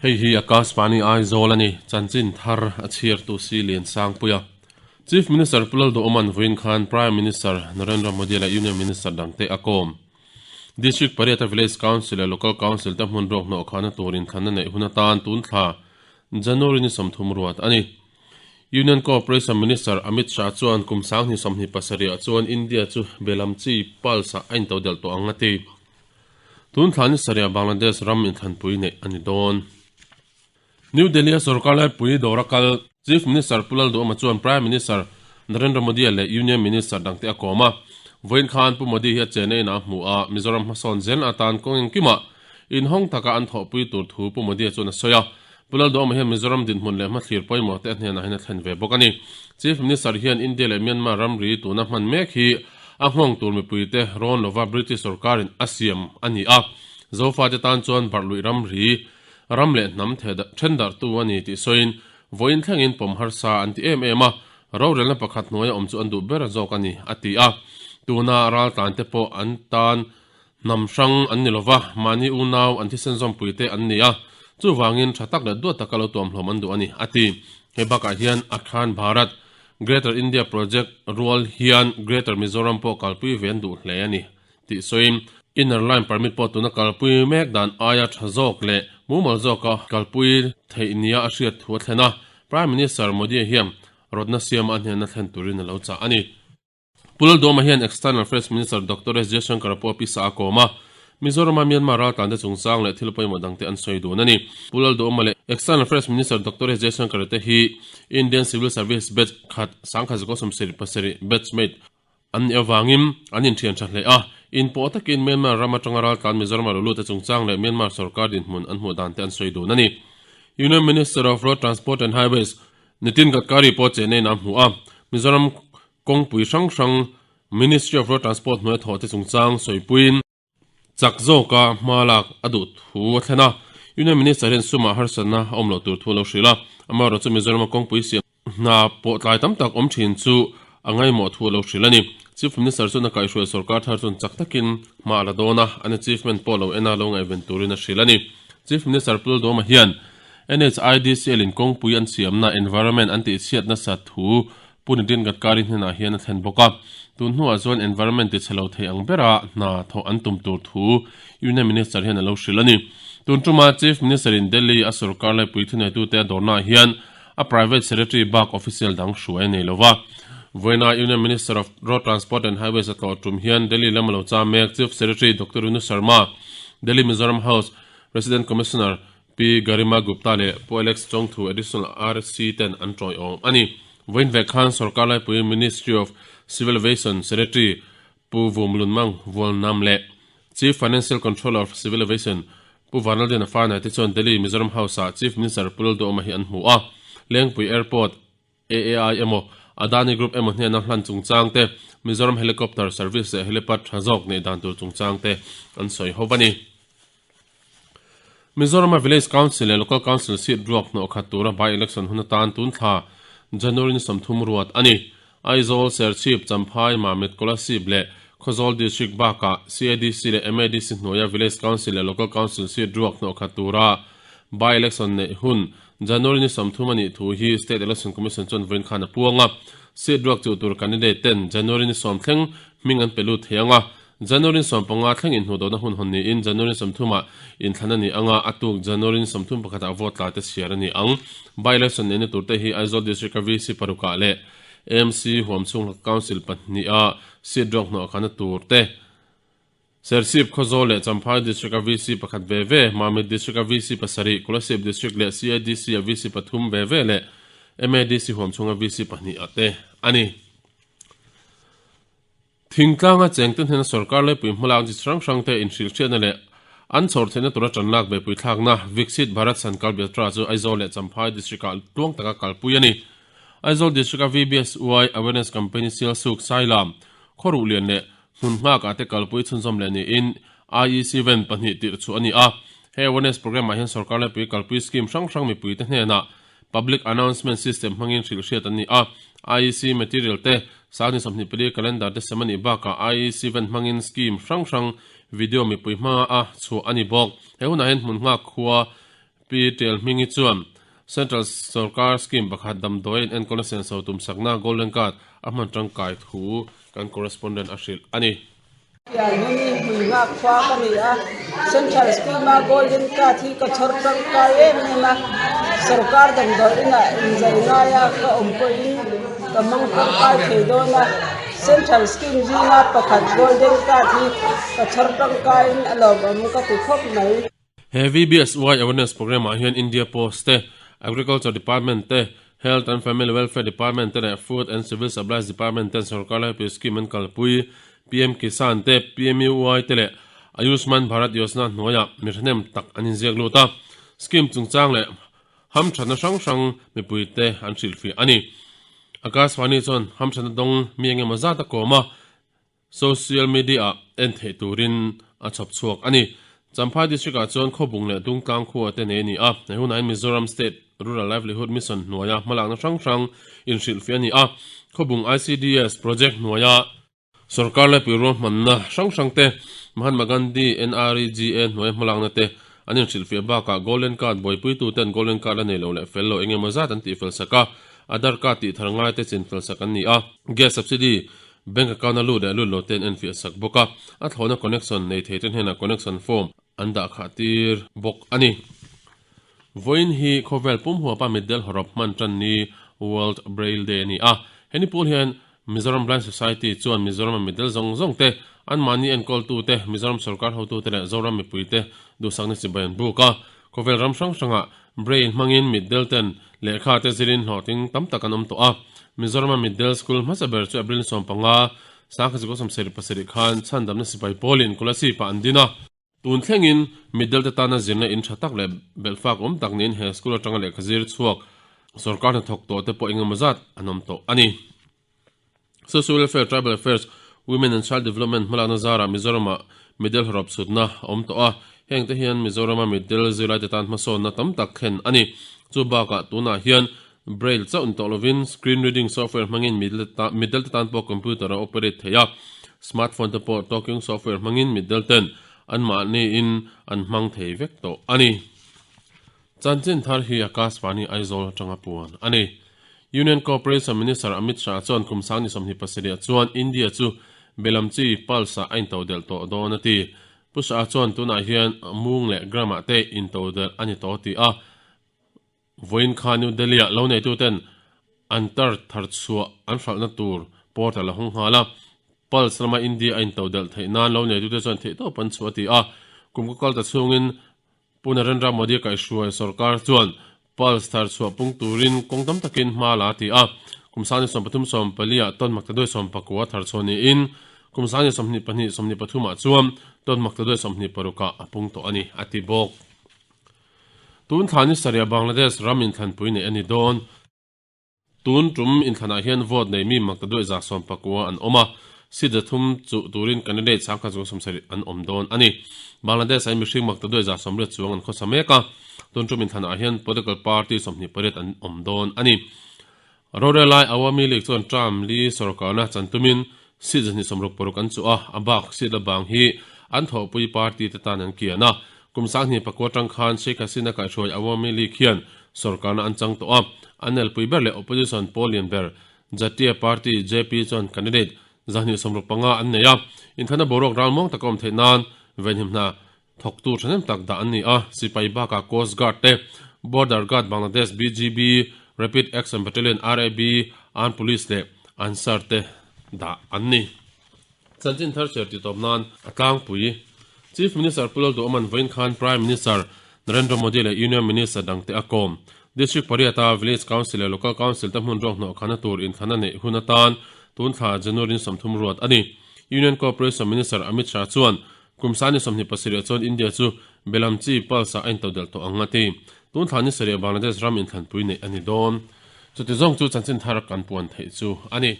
Hei hi Akashvani Aizawl a ni, chanchin thar a chhiartu si Liansangpuia. Chief Minister Pu Lalduhawman vawiin khan Prime Minister Narendra Modi leh Union Minister dangte a kawm. District pariata Village Council leh Local Council te hmun ruak hnawh khahna tur inthlanna neih hun atan tun thla January ni 30 ruat a ni. Union Cooperation Minister Amit Shah chuan kum 2027 ah chuan India chu belam chi pulse ah a intodelh tawh ang a ti. Tun thla ni sarih ah Bangladesh ram inthlanpui neih a ni dawn. New Delhi-a sorkar laipui dawra kal Chief Minister Pu Lalduhoma chuan Prime Minister Narendra Modi-a leh Union Minister dangte a kawm a. Vawiin khan Pu Modi hi a chenna inah a hmu a, Mizoram hmasawn zel atan kawng engkimah inhawng taka an thawhpui tur thu Pu Modi-a chuan a sawi a. Pu Lalduhoma hian Mizoram dinhmun leh hmathlir pawimawh te a hnenah hian a thlen ve bawk a ni. Chief Minister hian India leh Myanmar ramri tuna hman mek hi a nghawng tur mipuite rawn lova British sorkarin a siam a ni a. Zofate tan chuan barhluih ramri ram leh hnam thendarhtu a ni tih sawiin vawiin thlengin pawm harsa an ti em em a, rorelna pakhat hnuaia awm chu an duh ber zawk a ni, a ti a. Tuna raltlante pawh an tan hnam hrang an ni lova, mahni unau an thisen zawmpuite an ni a, chuvangin tha tak leh duat taka lo tuamhlawm an duh a ni, a ti. Hei bakah hian Akhan Bharat, Greater India Project rual hian Greater Mizoram pawh kalpui ve an duh hle a ni. Tih sawiin, Inner Line Permit pawh tuna kalpui mek dan aia tha zawk leh mumal zawka kalpui theih nia a hriat thu a thlen a, Prime Minister Modi hian rawtna siama a hnena thlen turin a lo chah a ni. Pu Lalduhoma hian External Affairs Minister Doctor S Jaishankar pawh pisa a kawm a, Mizorama Myanmar raltlante chungchang leh thil pawimawh dangte an sawi dun a ni. Pu Lalduhoma leh External Affairs Minister Doctor S Jaishankar te hi Indian Civil Service Batch khat 1977 batchmate An nih avangin an inthian tha hle a, inpawh takin Myanmar ram atanga raltlan Mizoram a lo lut te chungchang leh Myanmar sorkar dinhmun an hmuh dan te an sawi dun a ni. Union Minister of Road Transport and Highways Nitin Gadkari pawh chenna in a hmu a, Mizoram kawngpui hrang hrang Ministry of Road Transport hnuaia thawh te chungchang sawipuiin, Chak zawka hma lak a duh thu a thlen a, Union Minister hian sumah harsatna a awm loh tur thu a lo hrilh a, amaherawhchu Mizorama kawngpui siam hna pawh tlai tam tak awm thin chu a ngaimawh thu a lo hrilh a ni. Chief Minister chuan a kaihhruai sorkar thar chuan chak takin hma a la dawn a, an achievement pawh lo ena lo ngaihven turin a hrilh a ni. Chief Minister Pu Lalduhoma hian NHIDCL in kawngpui an siamna environment an tihchhiat nasat thu Pu Nitin Gadkari hnenah hian a thlen bawk a, tun hnuah chuan environment tichhe lo thei ang bera hna thawh an tum tur thu Union Minister hian a lo hrilh a ni. Tun tuma Chief Minister in Delhi a sorkar laipui thuneitute a dawrnaah hian a private secretary bak official dang hruai a nei lo va. Vawiina Union Minister of Road Transport and Highways a tlawh tum hian Delhi lama lo cham mek Chief Secretary Doctor Renu Sharma, Delhi Mizoram House Resident Commissioner Pi Garima Gupta leh Pu Alex Chawngthu Additional RC ten an tawiawm a ni. Vawiin vek khan sorkar laipui Ministry of Civil Aviation Secretary Pu Vumlunmang Vualnam leh Chief Financial Controller of Civil Aviation Pu Vanlalliana Fanai te chuan Delhi Mizoram House-ah Chief Minister Pu Lalduhoma hi an hmu a. Lengpui Airport AAI emaw, Adani Group emaw hnena hlan chungchang te, Mizoram Helicopter Service leh Helipad tha zawk neih dan tur chungchang te an sawi ho a ni. Mizorama Village Council leh Local Council seat ruak hnawh khat tura by-election hun atan tun thla January ni 30 ruat a ni. Aizawl, Serchhip, Champhai, Mamit, Kolasib leh Khawzawl District bakah CADC leh MADC hnuaia Village Council leh Local Council seat ruak hnawh khat tura by-election neih hun January ni 30 a nih thu hi State Election Commission chuan vawiin khan a puang a. Seat ruak chuh tur candidate ten January ni sawm thleng hming an pe lut thei ang a. January 15 thleng inhnuhdawhna hun hawn niin January 30 ah inthlan a ni ang a, a tuk January 31 ah vote tla te chhiar a ni ang. By-election neihna tur te hi Aizawl District a VC parukah leh AMC huamchhung hlak Council pahniha seat ruak hnawh khana tur te, Serchhip, Khawzawl leh Champhai District a VC pakhat ve ve, Mamit District a VC pasarih, Kolasib District leh CADC a VC pathum ve ve leh MADC huamchhung a VC pahnih ah te a ni. Thingtlanga chengte hnena sorkar laipui hmalak chi hrang hrangte inhrilhhriatna leh an chhawr theihna tura tanlak beihpui thlakna Viksit Bharat Sankalp Yatra chu Aizawl leh Champhai District-ah tluang taka kalpui a ni. Aizawl District-a VBSY Awareness Campaign Sialsuk, Sailam, Khawruhlian leh Hmun nghakah te kalpui chhunzawm leh niin IEC ven pahnih tirh chhuah a ni a. He awareness programme-ah hian sorkar laipui kalpui scheme hrang hrang mipuite hnenah public announcement system hmangin hrilh hriat an ni a. IEC material te, sangni 24 calendar te sem a nih bakah IEC ven hmangin scheme hrang hrang video mipui hmanga a chhuah a ni bawk. He hunah hian hmun nghak khua Pi. Pi Tialhmingi chuan Central Sorkar scheme pakhat damdawi in enkawlna senso tumsakna Golden Card a hman tangkai thu kan correspondent a hrilh a ni. Tialhmingi hmui nghak khua ka ni a, Central scheme a Golden Card hi ka chhawr tangkai em em a, Sorkar damdawi inah inzai ngaia ka awm pawhin ka hmang tangkai thei dawn a. Central scheme zinga pakhat Golden Card hi ka chhawr tangkaiin a lawmawm ka ti khawp mai. He VBSY Awareness Programme ah hian India Post te, Agriculture Department te, Health and Family Welfare Department te leh Food and Civil Supplies Department ten sorkar laipui scheme an kalpui PM Kisan te, PMUY te leh Ayushman Bharat Yojana hnuaiah mi hrahnem tak an inziak lut a, scheme chungchang leh hamthatna hrang hrang mipuite an hrilhfiah a ni. Akashvani chuan hamthatna dawng mi engemaw zat a kawm a, Social media-ah en theih turin a chhawp chhuak a ni. Champhai District-ah chuan Khawbung leh Dungtlang khua te nei a ni a, he hunah hian Mizoram State Rural Livelihood Mission hnuaia hmalakna hrang hrang inhrilhfiah a ni a, Khawbung ICDS project hnuaia sorkar laipui ruahmanna hrang hrang te, Mahatma Gandhi NREGA hnuaia hmalakna te an inhrilhfiah bakah Golden Card buaipuituten Golden Card la nei lo leh fel lo eng emaw zat an tihfel sak a, Aadhaar Card tihthar ngaite chinfel sak an ni a, Gas Subsidy Bank account a lut leh lut lo te an enfiah sak bawk a, a thlawhna connection nei thei te hnenah connection form an dah khah tir bawk a ni. Vawiin hi khawvel pum huapa mitdel hawrawp hman tan ni World Braille Day a ni a, he ni pawl hian Mizoram Blind Society chuan Mizorama mitdel zawng zawng te, anmahni enkawltute, Mizoram sorkar hotute leh Zoram mipuite duhsakna chibai an buk a. Khawvel ram hrang hrangah Braille hmangin mitdel ten lehkha te zirin hlawhtling tam tak an awm tawh a. Mizorama mitdel school hmasa ber chu April 15, 1977 khan chhandamna sipai pawlin Kolasib-ah an din a. Tun thlengin mitdel te tana zirna in tha tak leh belhfak awm tak niin he school atanga lehkha zir chhuak sorkar hnathawk tawh te pawh engemaw zat an awm tawh a ni. Social Welfare, Tribal Affairs, Women and Child Development hmalakna zarah Mizoramah mitdel hawrawp chhutna a awm tawh a, hengte hian Mizorama mitdel zirlaite tan hmasawnna tam tak thlen a ni. Chu bakah tunah hian Braille chauh ni tawh lovin screen reading software hmangin mitdel te tan pawh computer a operate thei a, smartphone te pawh talking software hmangin mitdel ten anmahniin an hmang thei vek tawh a ni. Chanchin thar hi Akashvani Aizawl atanga puan a ni. Union Cooperation Minister Amit Shah chuan kum sang ni 27 ah chuan India chu belam chi pulse ah a intodelh tawh dawn a ti. Pu Shah chuan tunah hian mung leh gram ah te intodelh a ni tawh ti a. Vawiin kha New Delhi ah lo neituten an tar thar chhuah an hralhna tur portal a hung nghal a. Pulse lama India a intodelh theih nan lo neitute chuan theihtawp an chhuah a ti a. Kum kaw kal ta chhungin Pu Narendra Modi kaihhruai sorkar chuan pulse thar chhuah pung turin kawng tam takin hma la a ti a. Kum sangni 13 14 ah tawn maktaduai 19 thar chhuah niin kum sangni 22 23 ah chuan tawn maktaduai 26 ah a pung tawh a ni, a ti bawk. Tun thla ni sarih ah Bangladesh ram inthlanpui neih a ni dawn. Tun tum inthlanah hian vote nei mi maktaduai 119 an awm a, seat 300 chuh turin candidate 170 an awm dawn a ni. Bangladesh ah mihring maktaduai 80 chuang an khawsa mek a, tun tum inthlanah hian political party 28 an awm dawn a ni. Rorelai Awami League chuan term li sorkarna chan tumin seat 266 an chuh a, a bak seat la bang hi an thawhpui party te tan an kian a. Kum 2009 atang khan Sheikh Hasina kaihhruai Awami League hian sorkarna an chang tawh a, an elpui ber leh opposition pawl lian ber Jatiya Party, JP, chuan candidate 265 an nei a, inthlanna boruak ralmuang taka awm theih nan venhim hna thawktu thahnem tak dah an ni a, sipai bakah Coast Guard te, Border Guard Bangladesh, BGB, Rapid Action Battalion, RAB, Armed Police leh Ansar te dah an ni. Chanchin thar chhiar tih tawp nan a tlangpui. Chief Minister Pu Lalduhawman vawiin khan Prime Minister Narendra Modi leh Union Minister dangte a kawm. District pariata Village Council leh Local Council te hmun ruak hnawh khana tur inthlana neih hun atan tun thla January 30 ruat a ni. Union Cooperation Minister Amit Shah chuan kum sani 27 chuan India chu belam chi pulse ah a intodelh tawh ang a ti. Tun thla ni sarih Bangladesh ram inthlanpui neih a ni dawn. Chuti zawng chu chanchin thar kan puan theih chu a ni.